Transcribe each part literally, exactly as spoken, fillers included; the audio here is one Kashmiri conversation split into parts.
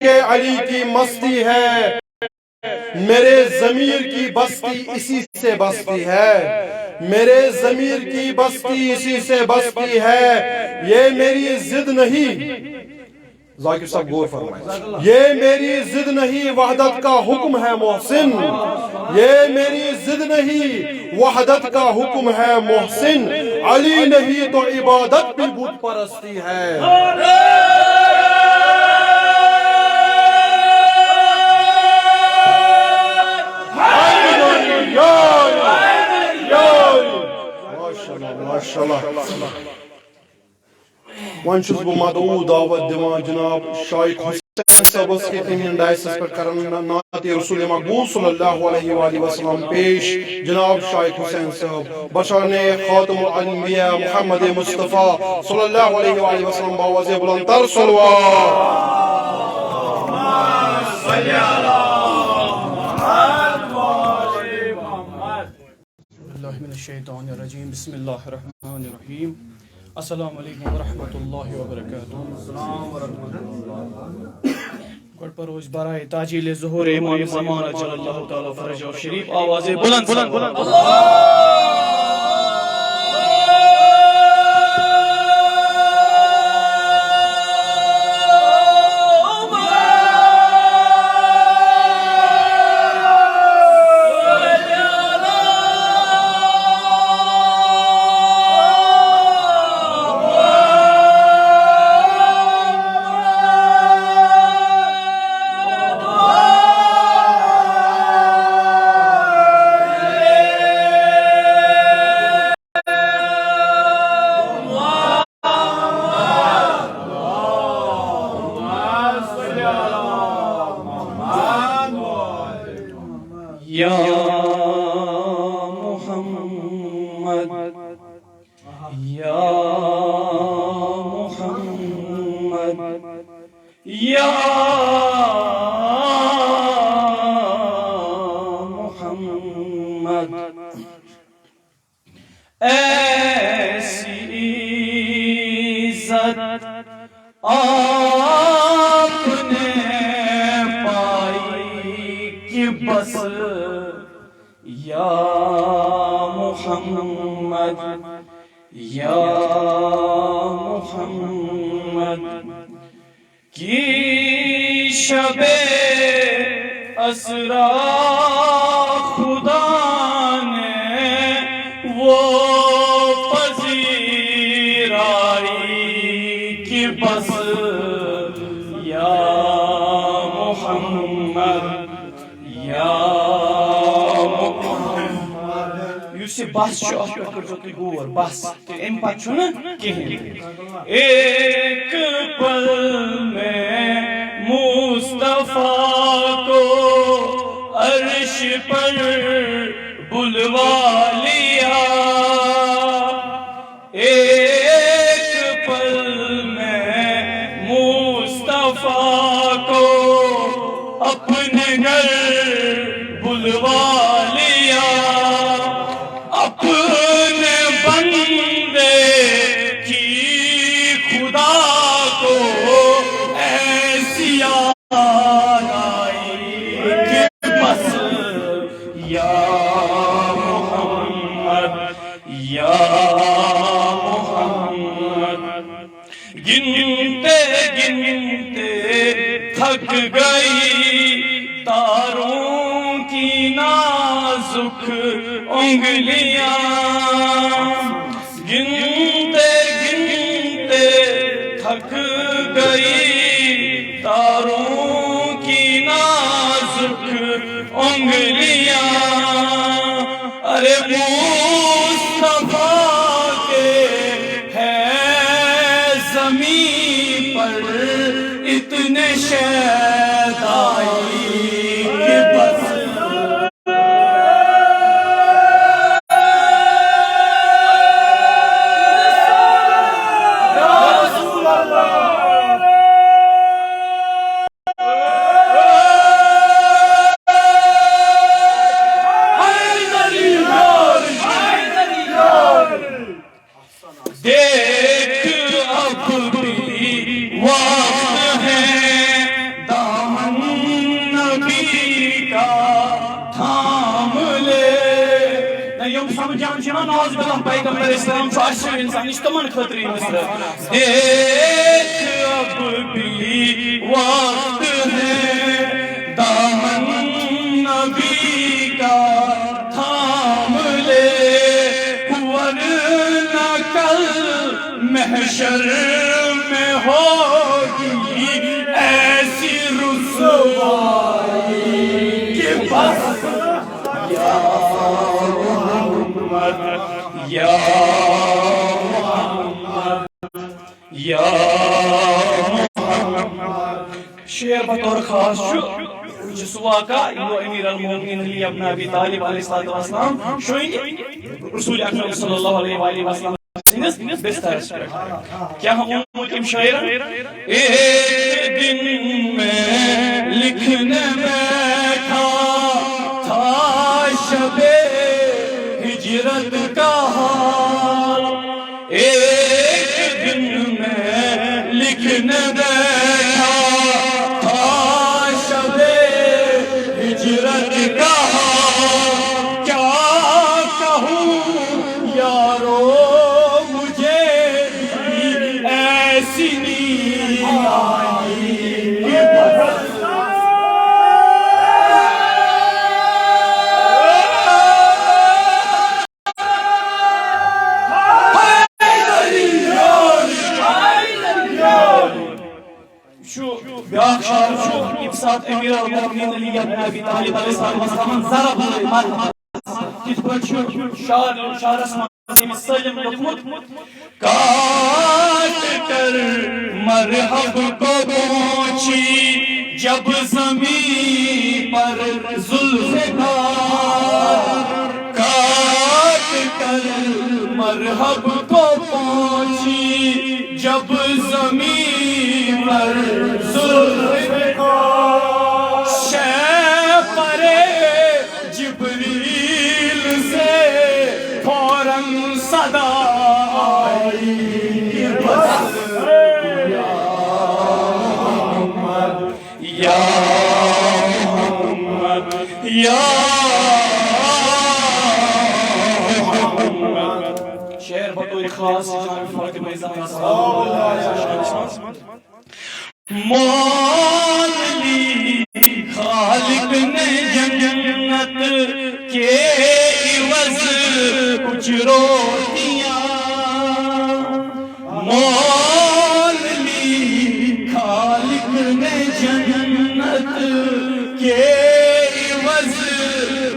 کہ علی کی مستی ہے، میرے ضمیر کی بستی اسی سے بستی ہے، میرے ضمیر کی بستی اسی سے بستی ہے۔ یہ میری ضد نہیں، ذاکر صاحب غور فرمائیں، یہ میری ضد نہیں، وحدت کا حکم ہے محسن، یہ میری ضد نہیں، وحدت کا حکم ہے محسن، علی نہیں تو عبادت بھی بت پرستی ہے۔ ماشاءاللہ، ماشاءاللہ۔ وۄنۍ چھُس بہٕ مدعو دعوت دِوان جناب شائق حسین صٲبس کہ تِم یِن ڈائسس پٮ۪ٹھ کرن نعت رسول مقبول صلی اللہ علیہ وآلہ وسلم پیش۔ جناب شائق حسین صٲب، بشارنے خاتم الانبیاء محمد مصطفیٰ صلی اللہ علیہ وآلہ وسلم باوازِ بلندتر صلوات۔ باللہ من الشیطان الرجیم۔ بسم اللہ الرحمن الرحیم۔ السلام علیکم ورحمۃ اللہ وبرکاتہ۔ گۄڈٕ پرو أسۍ برائے تعجیل ظہور امام زمان عجل اللہ تعالیٰ فرجہ شریف آوازِ بلند سان۔ یا محمد، یا محمد، یا محمد۔ ایسی عزت آپ نے پائی کہ بس یا محمد، یا محمد۔ کی شب اسریٰ خدا نے وہ پذیرائی کہ بس یا محمد، یا محمد۔ یُس یہِ بس چھُ، اَتھ پٮ۪ٹھ کٔرۍزیو تُہۍ غور، بس۔ تہٕ اَمہِ پتہٕ چھُنہٕ کِہیٖنۍ۔ ایک پل میں مصطفیٰ کو عرش پر بلوا لیا، ایک پل میں مصطفیٰ کو اپنے گھر بلوا لیا۔ اپنے بندے کی خدا کو ایسی یاد آئی کہ بس یا محمد، یا محمد۔ گنتے گنتے تھک گئی تاروں کی نازک انگلیاں، گنتے گنتے تھک گئی تاروں کی نازک انگلیاں۔ ارے مصطفیٰ کے ہے زمین پر اتنے شیدائی کہ بس دیکھ اب بھی وقت ہے، نعوذ باللہ، پیغمبر اسلام چھُ اَسہِ ہیوٗ اِنسان، یہِ چھُ تِمن خٲطرٕ یہِ مِصرٕ۔ دیکھ اب بھی وقت ہے، دامن نبی کا تھام لے، ورنہ کل محشر میں ہوگی ایسی رسوائی کہ بس۔ یا محمد، یا محمد، یا محمد۔ شعر بطور خاص چھُ، یہِ چھُ سُہ واقعہ، یہِ گوٚو امیر المومنین علی ابن ابی طالب علیہ الصلوۃ والسلام شوٚنٛگۍ رسول اکرم صلی اللہ علیہ وآلہ وسلم سٕنٛدِس بسترس پٮ۪ٹھ۔ کیٛاہ ووٚنمُت أمۍ شٲعرن؟ ایک دن میں لکھنے بیٹھا تھا شب ہجرت کا حال۔ ایک دن میں لکھنے بیٹھا تھا شب ہجرت کا حال۔ کیا کہوں یارو، مجھے بھی ایسی نیند آئی کہ بس۔ چھُ بیٛاکھ شعر چھُ، ییٚمہِ ساتہٕ امیر المومنین علی ابن ابی طالب علیہ السلام ضرب لگے مرحبا۔ کِتھ پٲٹھۍ چھُ شعر، شعرس منٛز أمِس سٲلِم لیوٚکھمُت؟ کاٹ کر مرحب کو پہنچی جب زمین پر ذوالفقار، کاٹ کر مرحب کو پہنچی جب زمین پر ذوالفقار، شے پر جبریل سے فوراً صدا آئی کہ بس، یا محمد، یا محمد، یا محمد۔ شعر بطور خاص جناب فاطمہ زہرا سلام اللہ علیہا۔ مول لی خالق نے جنت کے عوض کچھ روٹیاں، مول لی خالق نے جنت کے عوض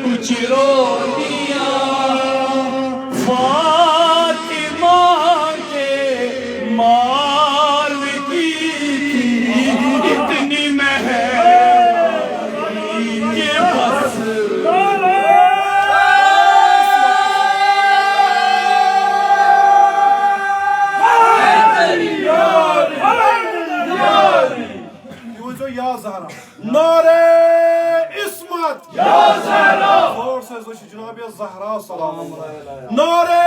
کچھ روٹیاں۔ فاطمہ کے مال کی تھی اتنی مہنگائی کہ بس۔ یہِ وٕچھو یا زہرا۔ نعرہ عصمت۔ یا زہرا۔ زور سے، زور سے، جناب زہرا سلام اللہ۔ نعرہ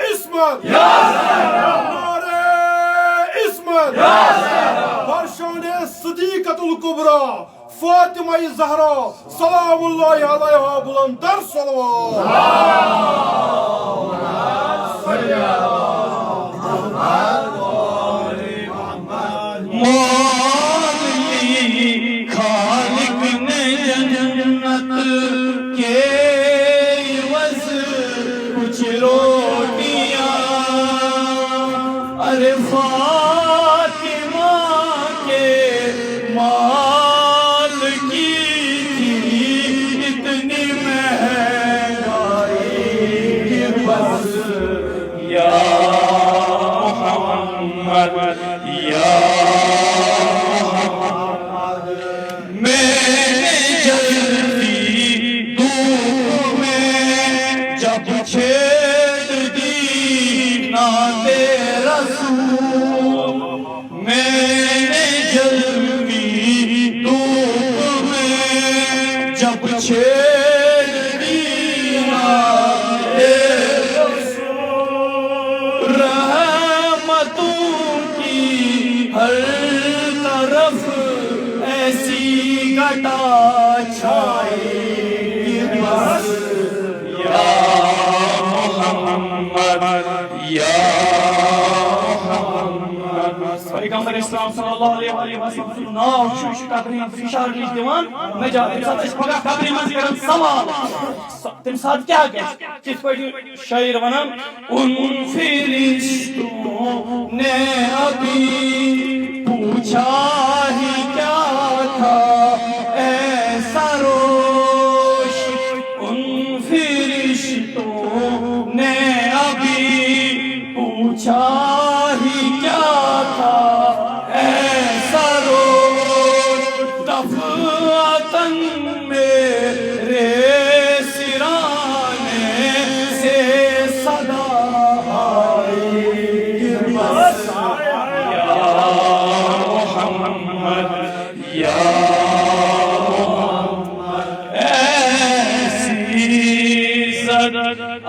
عصمت۔ یا زہرا۔ نعرہ عصمت۔ یا زہرا۔ بر شان صدیقۃ الکبریٰ فاطمہ زہرا سلام اللہ علیہا بلند تر صلوات۔ مول لی خالق نے جنت کے عوض کچھ روٹیاں، ارے فاطمہ کے مال کی تھی اتنی مہنگائی کہ بس، یا محمد، یا محمد۔ میں نے جلتی دھوپ میں جب چھیڑ دی نعت رسول، میں نے جلتی دھوپ میں جب چھیڑ دی نعت رسول، رحمتوں کی ہر طرف ایسی گھٹا چھائی کہ بس، یا یا محمد۔ پیغمبر اسلام صلی اللہ علیہ وآلہ وسلم سُنٛد ناو چھُ، یہِ چھُ قبرِ ہٕنٛز بشارت دِوان نجات۔ ییٚمہِ ساتہٕ أسۍ پگاہ قبرِ منٛز کرن سوال، سۄ، تَمہِ ساتہٕ کیٛاہ گژھِ؟ کِتھ پٲٹھۍ شاعر ونان، ان فرشتوں نے ابھی پوچھا ہی کیا تھا اے سروش، ان فرشتوں نے ابھی پوچھا ہی کیا تھا اے سروش، دفعتاً میرے سرانے سے صدا آئی کہ بس یا محمد، یا محمد، ایسی زد آ